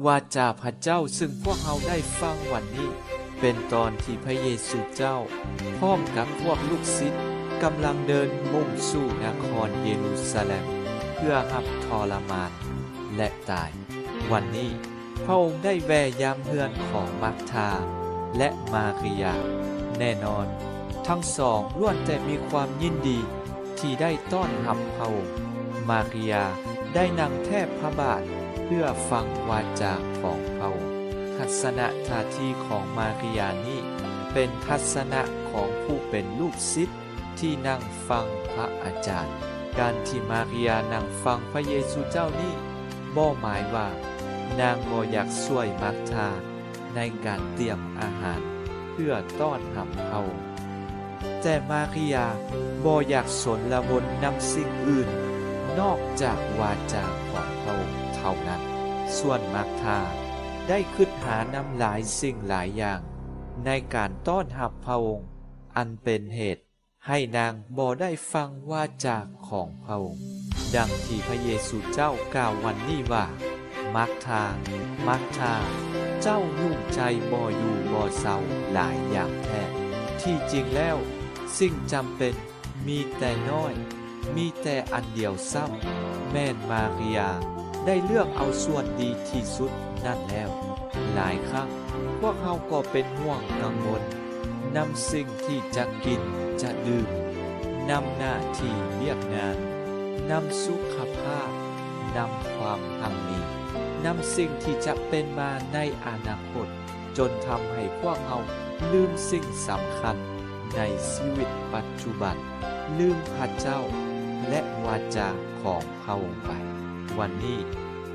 ວາຈາພະເຈົ້າເຊິ່ງພວກເຮົາໄດ້ຟັງວັນນີ້ ເປັນຕອນທີ່ພະເຢຊູເຈົ້າ ພ້ອມກັບພວກລູກສິດ ກຳລັງເດີນມຸ່ງສູ່ນະຄອນເຢຣູຊາແລັມ ເພື່ອຮັບທໍລະມານ ແລະ ຕາຍ. ວັນນີ້ ພະອົງໄດ້ແວ່ຢາມເຮືອນຂອງມາກທາ ແລະ ມາຣິຍາ. ແນ່ນອນ, ທັງສອງລ້ວນແຕ່ມີຄວາມຍິນດີທີ່ໄດ້ຕ້ອນຮັບພະອົງ. ມາຣິຍາໄດ້ນັ່ງແທບພະບາດເພື່ອຟັງວາຈາຂອງພະອົງ. ທັດສະນະທ່າທີຂອງມາຣິຍານີ້ເປັນທັດສະນະຂອງຜູ້ເປັນລູກສິດ ທີ່ນັ່ງຟັງພະອາຈານ. ການທີ່ມາຣິຍານັ່ງຟັງພະເຢຊູເຈົ້ານີ້ ບໍ່ໝາຍວ່ານາງບໍ່ຢາກຊ່ວຍມາກທາໃນການຕຽມອາຫານເພື່ອຕ້ອນຮັບພະອົງ. ແຕ່ມາຣິຍາບໍ່ຢາກສົນລະວົນນຳສິ່ງອື່ນນອກຈາກວາຈາຂອງພະອົງເທົ່ານັ້ນ. ສ່ວນມາກທາໄດ້ຄິດຫານຳຫຼາຍສິ່ງຫຼາຍຢ່າງໃນການຕ້ອນຮັບພະອົງ ອັນເປັນເຫດ ໃຫ້ນາງບໍ່ໄດ້ຟັງວາຈາຂອງພະອົງ. ດັ່ງທີ່ພະເຢຊູເຈົ້າກ່າວວັນນີ້ວ່າ, ມາກທາ, ມາກທາ, ເຈົ້າຫຍຸ້ງໃຈບໍ່ຢູ່ບໍ່ເຊົາຫຼາຍຢ່າງແທ້. ທີ່ຈິງແລ້ວ, ສິ່ງຈຳເປັນມີແຕ່ນ້ອຍ, ມີແຕ່ອັນດຽວຊ້ຳ, ແມ່ນມາຣິຍາໄດ້ເລືອກເອົາສ່ວນດີທີ່ສຸດນັ້ນແລ້ວ. ຫຼາຍຄັ້ງ, ພວກເຮົາກໍເປັນຫ່ວງກັງວົນ ນຳສິ່ງທີ່ຈະກິນຈະດື່ມ, ນຳໜ້າທີ່ວຽກງານ, ນຳສຸຂະພາບ, ນຳຄວາມຮັ່ງມີ, ນຳສິ່ງທີ່ຈະເປັນມາໃນອະນາຄົດ, ຈົນທຳໃຫ້ພວກເຮົາລືມສິ່ງສຳຄັນໃນຊີວິດປັດຈຸບັນ, ລືມພະເຈົ້າ ແລະ ວາຈາຂອງພະອົງໄປ. ວັນນີ້,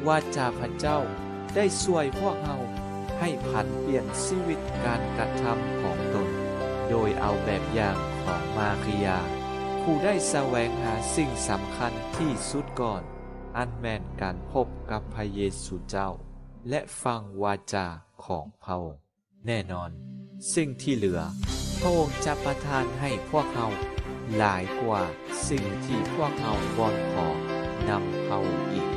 ວາຈາພະເຈົ້າໄດ້ຊ່ວຍພວກເຮົາໃຫ້ຜັນປ່ຽນຊີວິດການກະທຳຂອງຕົນ, ໂດຍເອົາແບບຢ່າງຂອງມາຣິຍາ, ຜູ້ໄດ້ສະແຫວງຫາສິ່ງສຳຄັນທີ່ສຸດກ່ອນ, ອັນແມ່ນການພົບກັບພະເຢຊູເຈົ້າ ແລະ ຟັງວາຈາຂອງພະອົງ. ແນ່ນອນ, ສິ່ງທີ່ເຫຼືອ, ພະອົງຈະປະທານໃຫ້ພວກເຮົາຫຼາຍກວ່າສິ່ງທີ່ພວກເຮົາວອນຂໍນຳພະອົງອີກ.